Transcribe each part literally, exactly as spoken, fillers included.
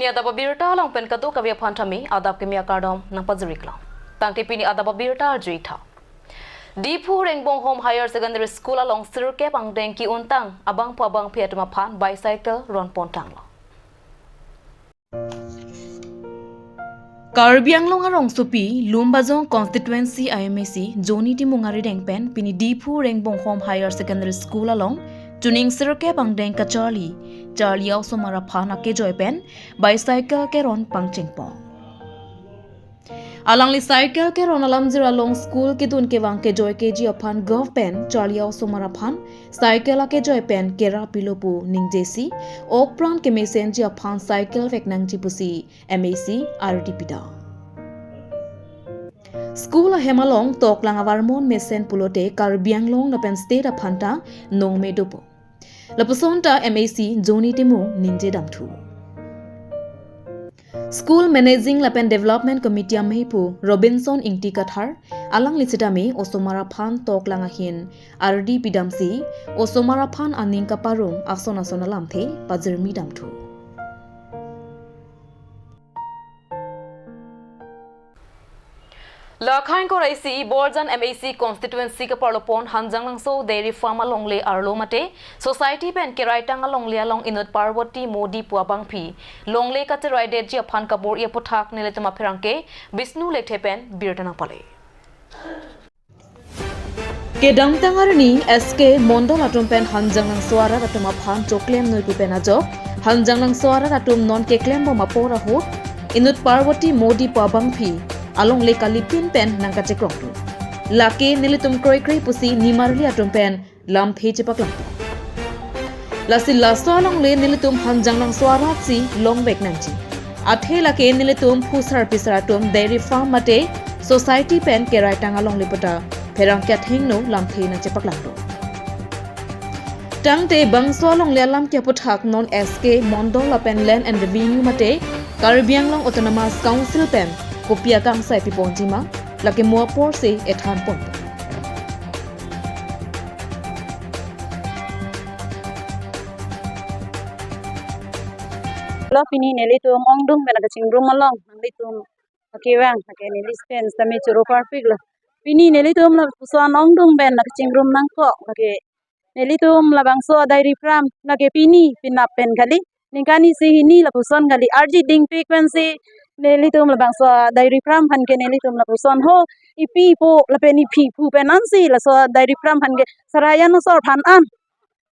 Pini adap abirta along pen kadokave aphan tame adap kimi akardom nangpajiriklo. Tangte pini adap abirta arju-ik tha. Diphu Rengbonghom Higher Secondary School along sirkep angdeng ki-untang abangphu abangphi atum aphan bicycle ronpontanglo. Karbi Anglong arongsopi Lumbajong constituency I M A C Joni Timung arideng pen pini Diphu Rengbonghom Higher Secondary School along chuning sirkep angdeng kacharli, charli a-osomar aphan akejoi pen bicycle keron pangchengpon. Alangli cycle keron alamjir along school kedun kevang kejoi keji aphan gov pen charli a-osomar aphan cycle akejoi pen kera pilo pu ningjesi, ok pran kemesenji aphan cycle vek nangji pusi M A C ardi pidam. School ahem along toklang avarmon mesen pulote Karbi Anglong lapen state aphan ta nongme dopo. Lapuson ta M A C Joni Timung ningje damthu. School Managing lapen Development Committee amephu Robinson Ingti Kathar, alangli sitame osomar aphan toklang ahin ardi pidamsi, osomar aphan aning kaparong ason ason alamthe pajirmi damthu. Lakha ingkoi ra isi Borjan M A C constituency kaparlopon Hanjanglangso Dairy Farm alongle arlo mate society pen keraitang alongle along inut Parvati Modi pu abangphi longle kacheraidetji aphan kabor-i aputhak nelitum apherangke Bishnu Lekthe pen birta nangpale. Kedamtang arni S K Mondol atum pen Hanjanglangso arat atum aphan choklem noi pu pen ajok, Hanjanglangso arat atum non keklembom apor ahut, inut Parvati Modi pu abangphi alongle kalipin pen nangkachekrong tu. Lake nelitum kroikre pusi nimarli atum pen lamthe chepaklangpo. Lasi laso alongle nelitum Hanjanglangso aratsi longvek nangji. Athe lake nelitum phusar phisar atum dairy farm mate society pen keraitang alongle puta pherangke athengno lamthe nangchepaklanglo. Tangte bangso alongle alam ke aputhak non S K Mondol lapen Land and Revenue mate Karbi Anglong Autonomous Council pen kopi akangsai piponji ma, lake mo aporsi ethanpon. Lo pini nelitum ongdung pen kachingrum along nanglitum akevang lake neli pen sitame choro parpiklo. Pini nelitum lapuson ongdung pen kachingrum nangkok lake nelitum labangso dairy farm lake pini penap pen kali, ningkan isi hini lapuson kali arji dingpik pensi nelitum labangso dairy farm aphan ke nelitum lapuson ho ipi ipo lapen iphi phu pen ansi laso dairy farm aphan ke Sarayan asor aphan an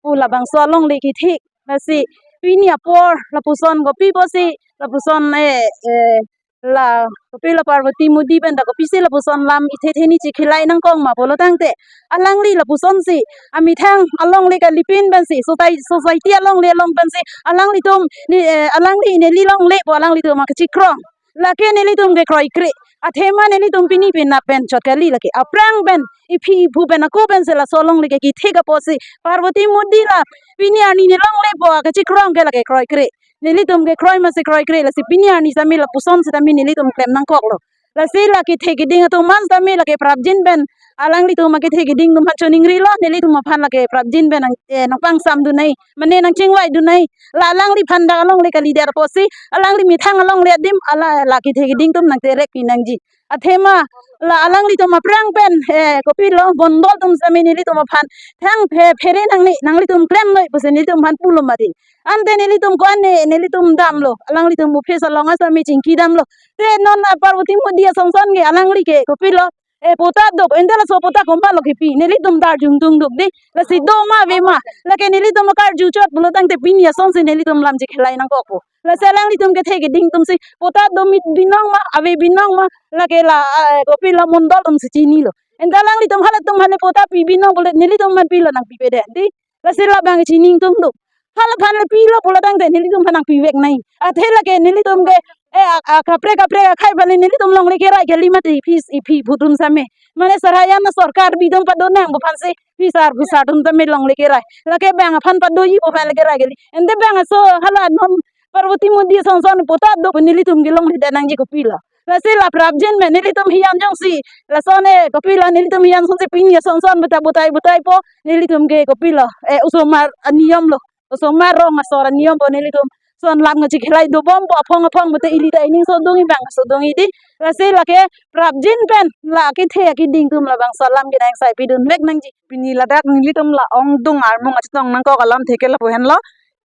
pu labangso alongle kethik. Lasi pini apor lapuson kopi pusi lapuson eh eh la kopi la Parvati Modi pen ta kopisi lapuson lam ithe theni chikhelai nangkok ma pulo tangte alangli lapusonsi amethang alongle kalipin pensi society, society alongle along pensi alanglitum ne, eh, alangli neli longle pu alanglitum akachekrong. Lake nelitum ke kroikre. Athema nelitum pini penap pen chot kali lake aphrang pen iphi iphu pen ako pensi laso alongle ke kethik apotsi Parvati Modi la pini arni ne longle pu akachekrong ke lake kroikre. Nelitum ke kroi masi kroikre, lasi pini arni sitame lapuson sitame nelitum klem nangkoklo. Lasi la kethe keding atum man sitame lake prapjin pen alanglitum akethe keding atum aphan choningrilo, nelitum aphan lake prapjin pen nang, eh, nangpangsamdun nai, mane nangchingvaidun nai. La alangliphan dak alongle kalidet apotsi alangli methang alongle adim ala la kethe keding atum nangterek pi nangji. Athema la alanglitum aphrang pen, eh, kopilo Mondol atum sitame nelitum aphan thang phe phere nangne, nanglitum klem noi pusi nelitum aphan pulo mati. Ante nelitum ko-an ne, nelitum damlo, alanglitum office along asitame chingki damlo. Te non a Parvati Modi asong son ke alangli ke kopilo, eh, patta do, ante laso patta komatlo kepi, nelitum ta arjudun duk dei. Lasi do ma ave ma, lake nelitum karju chot pulo tangte pini asonsi nelitum lam chikhelai nangkokpo. Lasi alanglitum kethe keding atumsi patta do mit binong ma, ave binong ma, lake la, eh, kopilo Mondol atumsi chinilo. Ante alanglitum halatum hale patta pi binong pulo nelitum aphan pilo nangpipedet dei. Lasi labang chini ingtung duk. Hala aphan le pilo pulo tangte nelitum aphan nangpivek nai. Athe lake nelitum ke, eh, a, a, kaprek kaprek akhei aphan le nelitum longle kerai kali mati iphi, iphi phu atum sitame. Mane Sarayan asor Karbi atum pado nangpo aphansi phisar phusar atum sitame longle kerai. Lake bang aphan padoji pu aphan le kerai kali. Ante bang aso hala non Parvati Modi asong son patta do pu nelitum ke longledet nangji kopilo. Lasi la prapjin pen nelitum hiyan jongsi lason e kopilo nelitum hiyan asonsi pini asong son buta butai butaipo nelitum ke kopilo, eh, osomar aniyomlo. Osomar rong asor aniyompo nelitum lason lam kachekhelai dobompo, aphong aphong mate ili ta ining sodung ibang sodung idi. Lasi lake prapjin pen la kethe keding atum labangso alam kenangsai pidun vek nangji. Pini ladak nelitum la ongdung armung kachetong nangkok alamthe ke lapu henlo.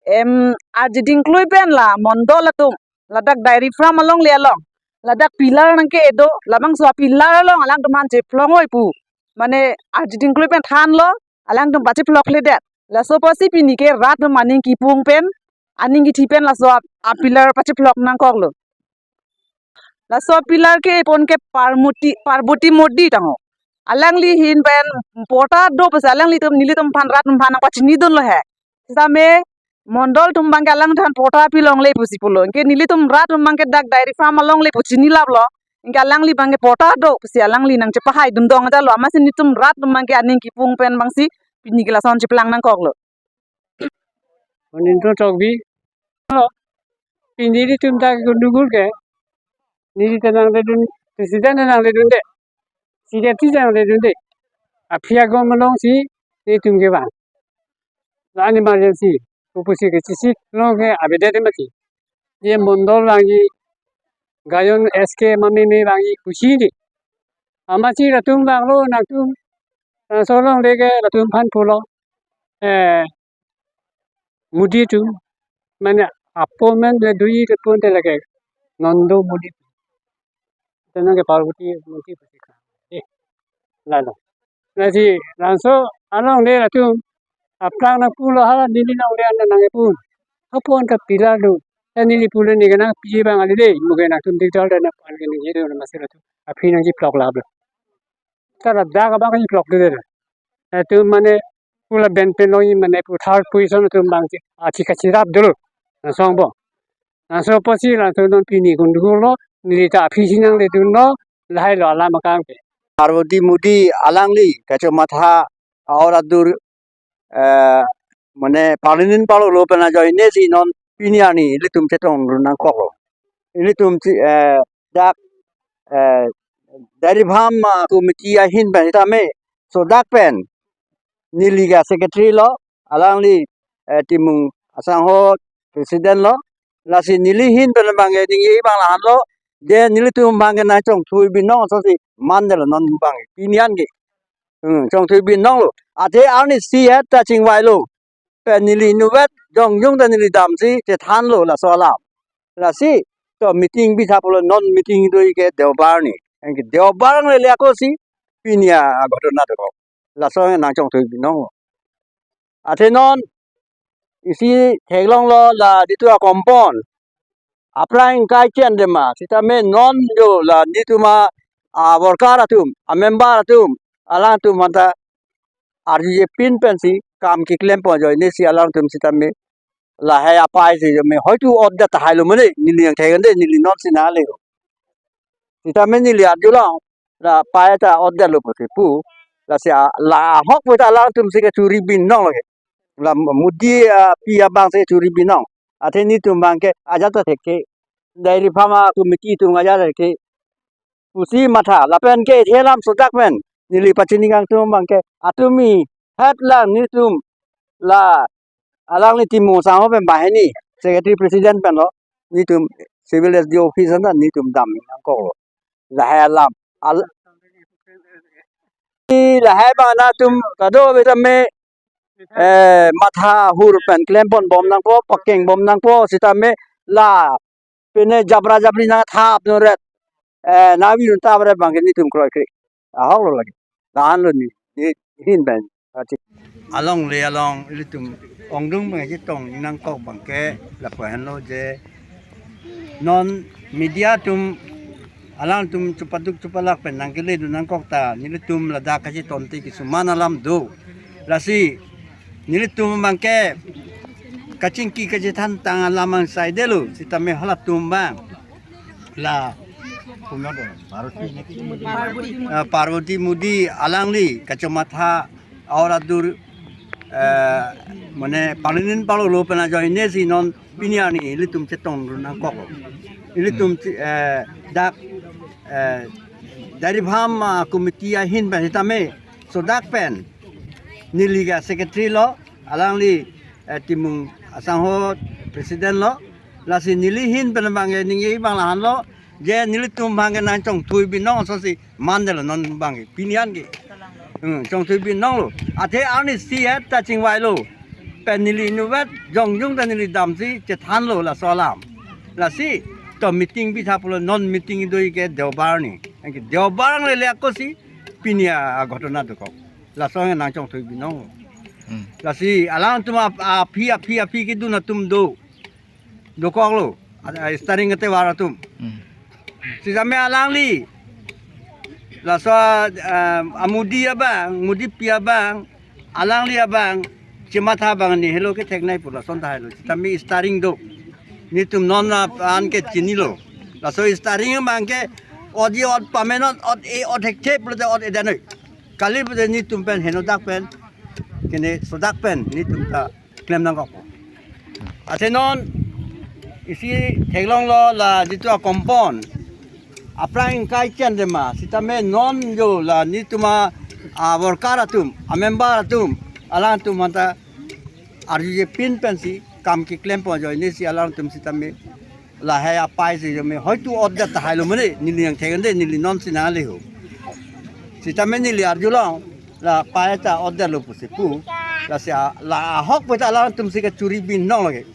Em, arjiding klui pen la mondol atum ladak dairy farm alongle along, ladak pillar nangke-edo, labangso a-pillar along alangtum aphan chephlong oi pu, mane arjiding klui pen thanlo, alangtum pachephlokledet. Laso apotsi pini ke rat atum aning kipung pen, aning kithi pen laso a-, a-pillar pachephlok nangkoklo. Laso a-pillar ke epon ke Parmoti, Parboti Modi tangho. Alangli ahin pen patta do pusi alanglitum nelitum aphan rat atum aphan nangpachinidunlo he. Same mondol atum abangke alangtum aphan patta pilongle pusi pulo. Anke nelitum rat atum abangke dak dairy farm alongle pu chinilaplo. Anke alangli abangke patta do pusi alangli nangchepahaidun dong ajalo. Amatsi nelitum rat atum abangke aning kipung pen abangsi pini ke lason cheplang nangkoklo. Monindro Tokbi. Pini nelitum ta gundugul ke. Neli ta nangledun, president ta nangledunde. Secretary ta nangledunde. Aphi agom alongsi nelitum kevang. La-an emergency pusi kechesik lo ke avedet mati. Je mondol vangji, gayon S K mameme vangji pusi di. Amatsi latum vanglo nangtum. Laso alongle ke latum aphan pulo. Eh, Modi atum, mane apo men le dui le pon te lake, non do Modi. Tenang ke Parboti Modi pusi ka. Eh, lalo. Lasi laso alongle latum aplang nangpulo, hala neli alongle an nangkepun. Apon ta pillar do. Ta neli pulo, neke nangpi abang ale de, mo ke nangtum dikdal dan nangpan ke neli do, amatsi latum aphi nangchephlok lap do. Ta ladak abang chephlokledet. Latum mane pu lapen pen longji mane pu third position atum abangsi athi kachirap dolo. Laso angbong. Laso apotsi latum non pini gundugullo, neli ta aphisi nangledunlo, lahailo alam akam ke. Parboti Modi alangli kachomatha aor adur, eh, mane parlinin parlo lo pen ajoine si non pini arni ilitum chetongdun nangkoklo. Ilitum si, eh, dak, eh, dairy farm, ah, committee ahin pen sitame sodak pen neli ke secretary lo, alangli, eh, Timung asangho president lo. Lasi neli ahin pen abangke ningje abang lahenlo, je nelitum abangke nangchongthui binong asosi mandetlo non abangke pini an ke. Hmm, chongthui binonglo. Athe arnisi het ta chingvailo. Pen neli inutvet jongjong ta neli damsi chethanlo laso alam. Lasi to meeting bitha pulo, non meeting do ke Deobar arni. Anke Deobar angle le akosi pini a, aghotona dokok. Laso nangchongthui binong. Athe non isi theklonglo la ditu akompon. Aphrang ingkai chen dema, sitame non do la nelitum a, a worker atum, a member atum, alangtum aphan ta arjuje pin pensi kam keklempo ajoine si alangtum sitame lahai apai si jo me hoitu order tahailo mane, neli nangthek-ande, neli non si nangle. Sitame neli arjulo, la apai ta order lo pusi pu, lasi a, la ahok pu ta alangtum si kechuri binong lake. La Modi api abang si churi binong. Athe nelitum abangke ajat ta thekthe. Dairy farm a committee atum ajat thekthe pusi matha. Lapen ke the alam sodak pen neli pachini kangtung abangke, atumi het lang nelitum la alangli Timung asangho pen banghini, secretary president pen lo, nelitum civil S D O office an ta nelitum dam nangkoklo. Lahai alam. Al-, lahai abang nangtum kado-kave tame, eh, matha hur pen klempon bom nangpo, pakeng bom nangpo, sitame la pine jabra jabri nangthap nonret. Eh, nangvirun tap ret abangke nelitum kroikre. Ahok lo lake. Tahan lo neli, neli ahin pen. Ati. Alongle along ilitum ongdung abang chetong nangkok abangke lapu henlo je non media atum alangtum chupaduk chupalak pen nangkeledun nangkok ta nelitum ladak kachetonte kisuman alam do. Lasi nelitum abangke kachingki kachethantang alam angsaidetlo, sitame halatum abang la, ah, Parboti Modi alangli kachomatha aor adur, eh, mane parlinin parlo lo pen ajoine si non pini arni ilitum chetongdun nangkok. Ilitum che-, eh, dak, eh, dairy farm, ah, committee ahin pen sitame sodak pen neli ke secretary lo, alangli, eh, Timung asangho president lo, Lasi neli ahin pen abang ke ningje abang lahenlo, je nelitum abang ke nangchongthui binong asosi mandetlo non abang ke pini an ke. Hmm, chongthui binonglo. Athe arnisi het ta chingvailo. Pen neli inutvet jongjong ta neli damsi chethanlo laso alam. Lasi to meeting bitha pulo, non meeting do ke Deobar arni. Anke Deobar anglele akosi pini a, aghotona dokok. Laso anke nangchongthui binong. Hmm. Lasi alangtum ap-, aphi aphi aphi kedun atum do. Dokoklo. A, a, steering atovar atum. Hmm. Sitame alangli. Laso, ah, a-Modi abang, Modi pi abang, alangli abang, chematha abang ni helo ketheknei pu lason tahai lo. Sitame steering do. Netum non a, an ke chinilo. Laso steering abang ke ot e ot pamenon, ot e ot thekthe pulote ot edenoi. Kali pulote netum pen henodak pen, kene sodak pen netum ta klem nangkok. Athe non isi theklonglo la jitu a-compound. Aphrang ingkai chen dema, sitame non jo la netum a, a-worker atum, a-member atum, alangtum anta arjuje pin pensi kam keklem pon ajoine si alangtum sitame lahai apai si jome hoitu otdet tahailo mene, neli nangthek-ande, neli nonsi nangle ho. Sitame neli arjulong, la pai ta otdetlo pusi pu. Lasi a, la ahok pu ta alangtum si kachuri binong lake.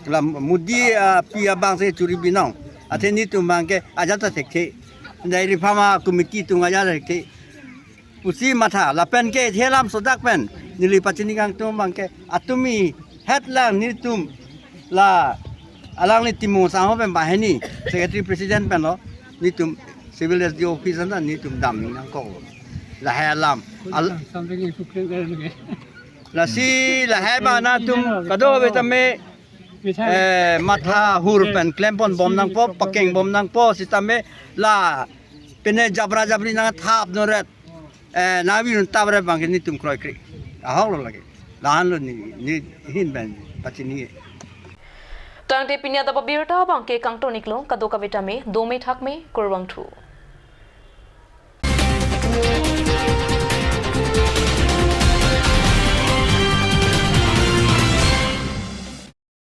La Modi, ah, pi abang si churi binong. Athe netum abang ke ajat ta thekthe. Dai reform committee atum ajat thekthe pusi matha. Lapen ke thelam sodak pen neli pachini kangtung abang ke atumi hetlang netum la alangli Timung Sangho pen banghini secretary president penlo, netum civil S D O office anta netum dam nangkoklo. Lahai alam. Al- Something you could tell me. Lasi lahai abang nangtum kadokave tame, eh, matha hur pen klem pon bom nangpo, pakeng bom nangpo, sitame la pine jabra jabri nangthap noret. Eh, nangvirun tap re abang ke netum kroikre. Ahoklo lake. Lahenlo ne, ne ahin pen pachini. Tangte pini adap abirta abang ke kangton-iklo, kadokave tame dome thakme, kurvangthu.